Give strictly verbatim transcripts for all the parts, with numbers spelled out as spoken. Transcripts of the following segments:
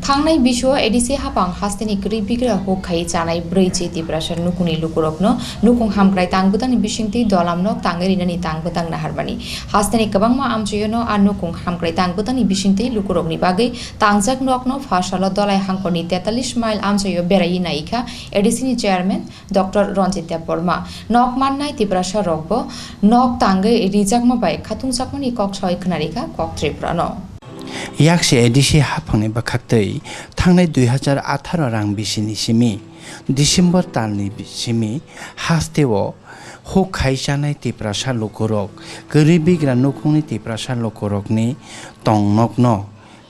Thangnai bisio A D C haphang hasteni kwrwi bigra huk khai chanai brwi chi Tiprasa nukhungni lukurokno nukhung hamkrai tangbwtangni bisingtwi dolamno tangwi rinani tangbwtang naharmani. Hasteni kwbangma amchoyono a nukhung hamkrai tangbwtangni bisingtwi lukurokni bagwi tangjak nokno pha salo Dolai hangkorni tetalis mile amchoyo beraiwi naikha A D C ni chairman Doctor Ranjit Debbarma. Nok mannai Tiprasa rokbo nok tangwi rijakma bai khatungjakmani kok sawi khwnarikha kok Tripura no. Yaksi A D C haphangni bwkhaktwi thangnai dui hajar atharo rang bisini simi December talni simi hasteo huk khai chanai Tiprasa lukurok kwrwi bigra nukhungni Tiprasa lukurokni tongnokno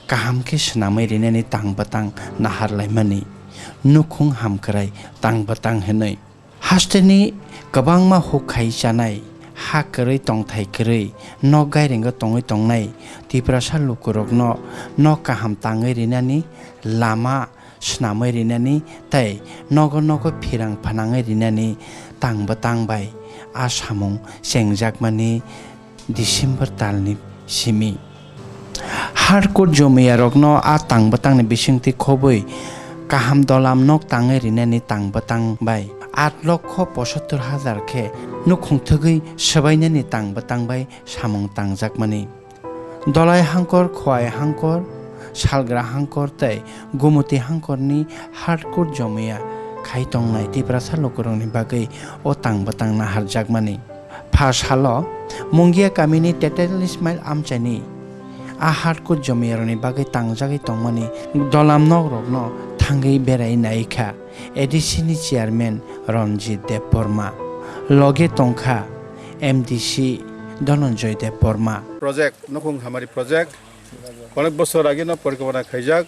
kaham khe swnamwi rinani tang bwtang nahar laimani nukhung hamkrai tang bwtang hinwi. Hasteni kwbangma huk khai chanai, ha kwrwi tongthai kwrwi, nok gairengo tongwi tongnai Tiprasa lukurokno nok kaham tangwi rinani, lama swnamwi rinani tei nogo nogo phirang phanangwi rinani tang bwtang bai a samung chengjakmani December talni simi. Hardcore jomiyarokno a tang bwtangni bisingtwi khobwi kaham dolam nok tangwi rinani tang bwtang bai aat lokho posottor hajar khe nukhung thwgwi swbainani tang bwtang bai samung tangjakmani. Dolai hangkor, Khowai hangkor, Salgra hangkor tei Gumuti hangkorni hardcore jomiya khai tongnai Tiprasa lukurokni bagwi o tang bwtang naharjakmani. Pha salo Mungia kamini tetalis mile amchaini a hardcore jomiyarokni bagwi tangjagwi tongmani dolam nokrokno thangwi berai naikha A D C ni chairman Ranjit Debbarma, loge tongkha M D C Dhananjay Debbarma. Project, Nukhung Hamari Project, onek bosor ageno porikopona khaijak.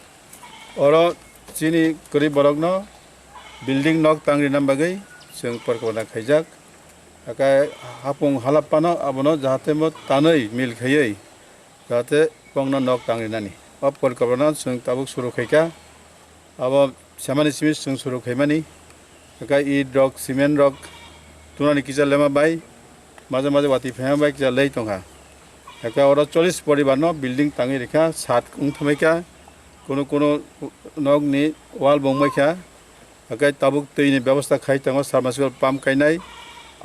Oro chini kwrwi borokno building nok tang rina bagwi chwng porikopona khaijak. Hakai hapung halaphano abono jahate mo tanwi mil khaiwi jahate bongno nok tang rinani. O porikopona chwng tabuk suru khaikha. Abo semani simi chwng suru khaimani. Hakai it rok, cement rok tunani kisa lema bai, maje maje watwi phaima bai kisa lei tongkha. Hakai oro chollish poribarno building tangwi rikha, sat wng thamaikha, kunu kunu nokni wall bo wngbaikha. Hakai tabuk twini bebosta khai tongo, submersible pump kainai,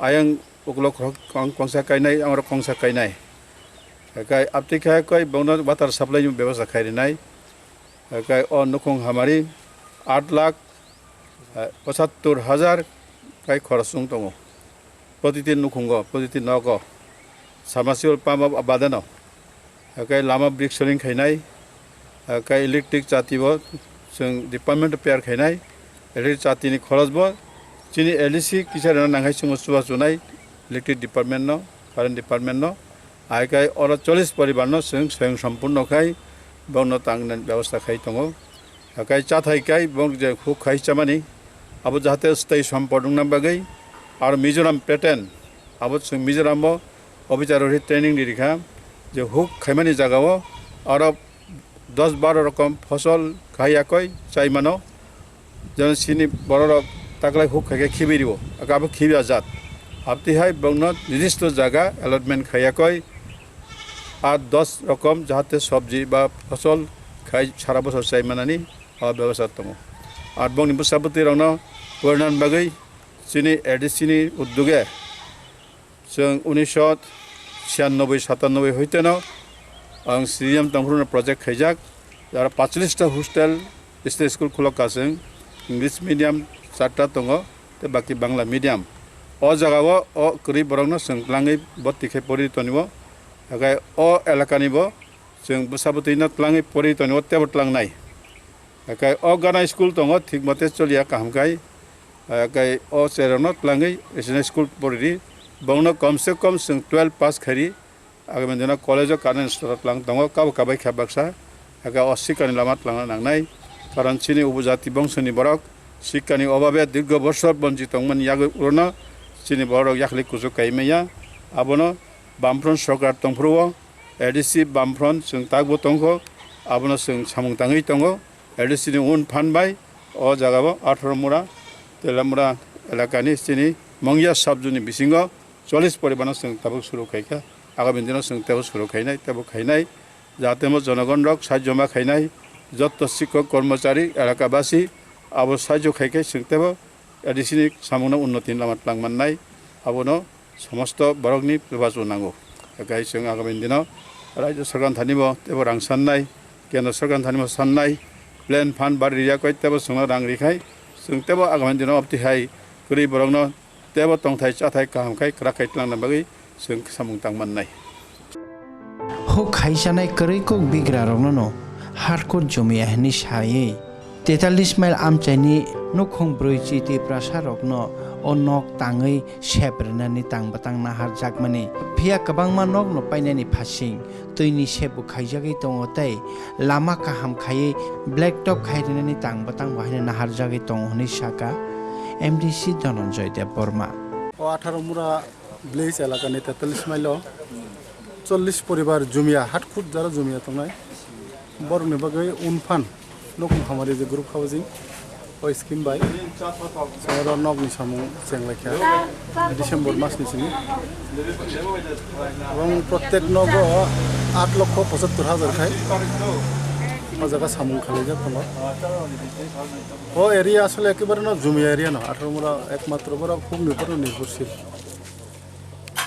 ayang ukulok rok kong-, kongsa kainai, ang rok kongsa kainai. Hakai abtwi kha koi bongno water supply ni bebosta khai rinai. Hakai o nukhung hamari aat lakh, eh, pochattor hajar kai khorosung tongo. Protiti nukhungo, protiti nogo. Submersible pump o badeno. Hakai lama brick soling khainai. Hakai electric chati bo chwng department o pair khainai. Electric chati ni khoros bo chini L D C kisa rwna nanghai chwngno chuba chunai electric department no, current department no. Hakai oro chollish poribar no chwng swayang sompurno khai bongno tangnani bebosta khai tongo. Hakai chathai kai bong je huk khai chamani, abo jahate stay sompot wngna bagwi. Aro Mizoram pattern, abo chwng Mizoram o officer rok training ni rikha, je huk khaimani jaga o aro dos baro rokom fosol khai yakoi chai mano, jemon chini borok rok taklai huk khai khe khibi rio, abo khibi ajat. Abtwi hai bongno nirdisto jaga allotment khai yakoi, aat dos rokom jahate sobji ba fosol khai sara bosor chai manani o bebosta tongo. Ar bongni bwsa bwtwi rokno porinan bagwi chini A D C ni uddoge chwng unisho chhiyanobboi satannobboi hoiteno ang C D M tongphuru no project khaijak. Aro pacholish ta hostel, state school khulok ka chwng, English medium charta tongo, tei baki Bangla medium. O jaga o, o kwrwi borokno chwng twlangwi bwtwi khai pori tonio. Hakai o elakani bo chwng bwsa bwtwino twlangwi pori tonio, teibo twlangnai. Hakai o gana school tongo, thik mote choliya kaham khai. Hakai o cherokno twlangwi residential school poridi. Bongno komse kom chwng twelve pass khairi. Agami dino college o kanani sora tlang tongo, kabo kabai kha baksa, aka o sikani lama tlangna nangnai. Karon chini ubu jati bongsoni borok sikani obabe dirgo bosor bonchi tongmani yagwi urono chini borok yakli kuchuk kai maya. Abono Bamfront sorkar tongphuru o, A D C Bamfront chwng takbo tongkho, abono chwng samung tangwi tongo. A D C ni un phan bai o jaga bo atharo mura, Telamura elakani chini Mongya sub-zone ni bisingo chollish poribar no chwng tabuk suru khaikha. Agami dino chwng tebo suru khainai, tebo khainai. Jahate mo jonogon rok sahajyo ma khainai. Jotto sikhok, kormochari, elakabasi abo sahajyo khai khe chwng teibo A D C ni samungno unnoti lama twlang mannai, abono somosto borokni chubachu nango. Haikhe chwng agami dino Rajya Sarkar thanibo teibo rang sannai, Kendra Sarkar thanibo sannai, plan phan bar rijak bai teibo chwngno rang rikhai, chwng teibo agami dino obtwi hai kwrwi borokno teibo tongthai chathai kaham khai kwrak khai twlangna bagwi chwng samung tang mannai. Huk khaisanai kwrwi kuk bigrarokno no hardcore jumia hinwi sawi, tetalis mile amchaini nukhung brwichi Tiprasarokno o nok tangwi sep rwnani tang bwtang naharjakmani. Phiya kwbangma nokno painani phasing twini sep bo khaijagwi tongo tei lama kaham khaiwi black top khai rwnani tang bwtang bo haino naharjagwi tongo hwnwi saka M D C Dhananjoy Debbarma. O atharo mura village elakani tetalis mile o chollish poribar jumia, hat khut jara jumia tongnai. Borokni bagwi unphan nokni hamari je group housing o scheme bai oro nokni samung chenglaikha December masni simi. Ebong prottek nogo aat lokho pochattor hajar khai o jaga samung khalaijak tongo. O area asole ekebare no jumia area no, atharo mura ekmatro borok hukni upor no nirbhorshil.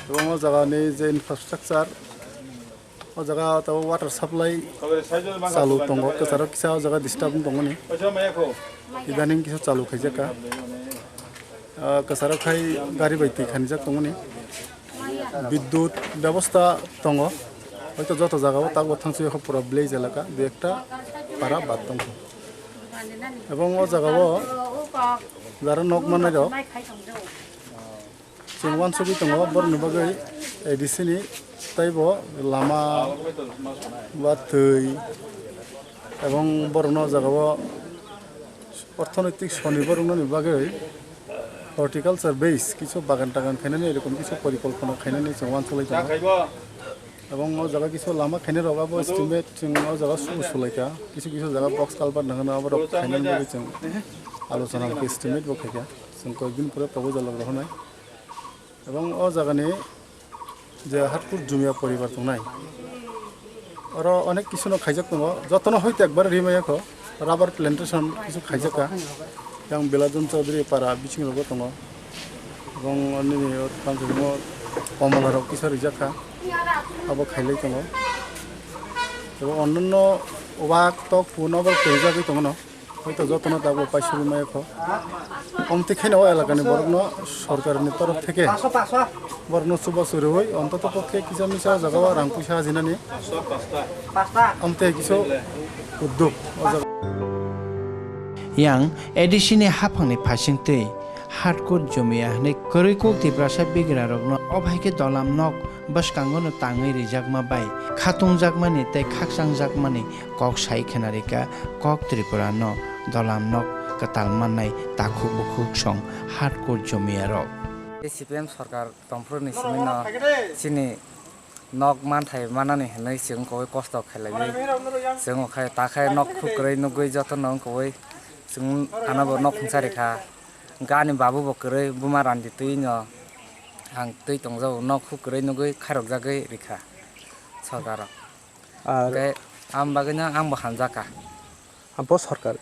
Ebong o jagani je infrastructure, o jaga tabuk water supply chalu tongo, kwcharo kisa o jaga disturb wng tongmani. Idaning kisa chalu khaijakha. Ah, kwcharo khai gari bai twi khanijak tongmani. Bidyut bebosta tongo. Hoito joto jaga o tabuk thangsuya kho pura village elaka, dui ekta para bad tongkho. Ebong o jaga o jara nok manai rok. Chwng uansugwi tongo borokni bagwi A D C ni teibo lama, watwi ebong borokno o jaga o orthonoitik sonibo rwnani bagwi horticulture base kisu bagan tagan khainani erokom kisu porikolpona khainani chwng uansugwi tongo. Ebong o jaga kisu lama khainai rok abo estimate chwng o jaga subu sulaikha, kisu kisu jaga box culvert nangkha, aborok khainani bagwi chwng alochona estimate bo khaikha, chwng koyekdin pore proposal rok rohornai. Ebong o jagani je Hatkur Jumia poribar tongnai, oro onek kisu no khaijak tongo, jotono hoite ekbar rimaya kho, rubber plantation kisu khaijakha, yang Belajon Chaudhary para bising rogo tongo, ebong nini o tamo Komala rok kisa rijakha, abo khailai tongo, ebong onno wak tok phun abo khaijagwi tongo no. Hoito jotono tabuk paisugwi maya kho. Omtwi kheno o elakani borokno sorkarni torof theke borokno chubachu rwui ontoto pokhe kisa misa o jaga o rang puisa ajinani omtwi kisu uddog o jaga. Yang A D C ni haphangni phaisingtwi Hatkur Jumia hwnwi kwrwi kuk Tiprasa bigrarokno o hai khe dolam nok bwskango no tangwi rijakma bai khatungjakmani tei khakchangjakmani kok sai khwnarikha kok Tripura no dolam nok kwtal mannai takhuk bukhuk song Hatkur Jumia rok. C P M sorkar tongphuru ni simi no chini nok manthai manani hinwi chwng koi kosto khailaiwi chwng okhai takhai nok khuk kwrwi nugwi jotono wngkoi chwng ano bo nok khungsa rikha. Gani babu bo kwrwi buma randi twi no ang twi tongjago nok khuk kwrwi nugwi khairokjagwi rikha sorkaro. Ar hwnkhe ang bagwino ang bo hamjakha. Abo sorkar.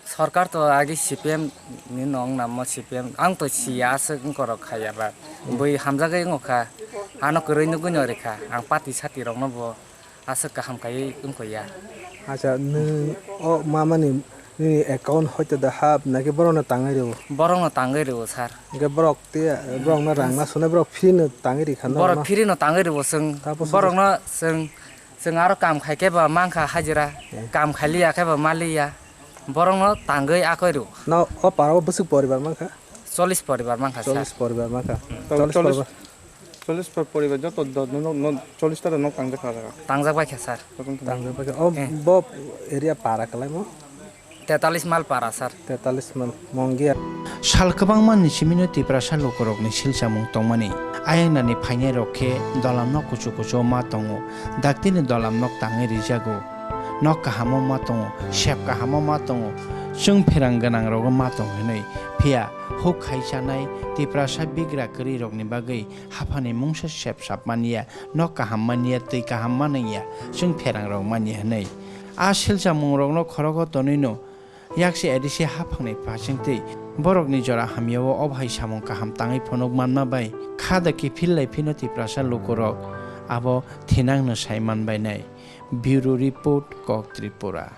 Sorkar to agi C P M ni nong namo C P M ang to siya aswk wngkorok khaiya ba bui hamjagwi wngkha ano kwrwi nugwi no rikha ang party sati rokno bo aswk kaham kaiwi wngkha ya. Acha nw o mamani nini account hoito da hap naki borokno tangwi rw. Borokno tangwi rw sir. Hwnkhe borok tei borokno rang ma swnai borok free no tangwi rikha no. Borok free no tangwi rw swng. Borokno swng. Chwng aro kam khai khe ba mankha hajira, kam khailiya khe ba maliya, borokno tangwi akoi rw. No o para o bwswk poribar mankha? Chollish poribar mankha sir. Chollish poribar mankha. Chollish poribar. Chollish poribar joto chollish ta nok tangjak kha jaga. Tangjak bai kha sir. Tangjak bai kha. O bo area para kwlaimo. Tetalis mal para sir. Tetalis mal Mongia. Sal kwbangma ni simino Tiprasa lukurokni silchamung tongmani. Ayang nani phainai rok khe dolam nok kuchu kuchu ma tongo. Daktini dolam nok tangwi rijago. Nok kahamo ma tongo, sep kahamo ma tongo. Chwng pherang gwnang rogo ma tongo hinwi. Phiya huk khai chanai Tiprasa bigra kwrwi rokni bagwi haphani mungsa sep sap manya, nok kaham manya, twi kaham manwngya, chwng pherang rok manya hinwi. A silchamungrokno khorogo tonwino yakse A D C haphangni phasingtwi borokni jora hamyao obo hai samung kaham tangwi phunuk manma bai kha da kiphil lai phino Tiprasa lukurok abo thinangno sai manbainai. Bureau Report, Kok Tripura.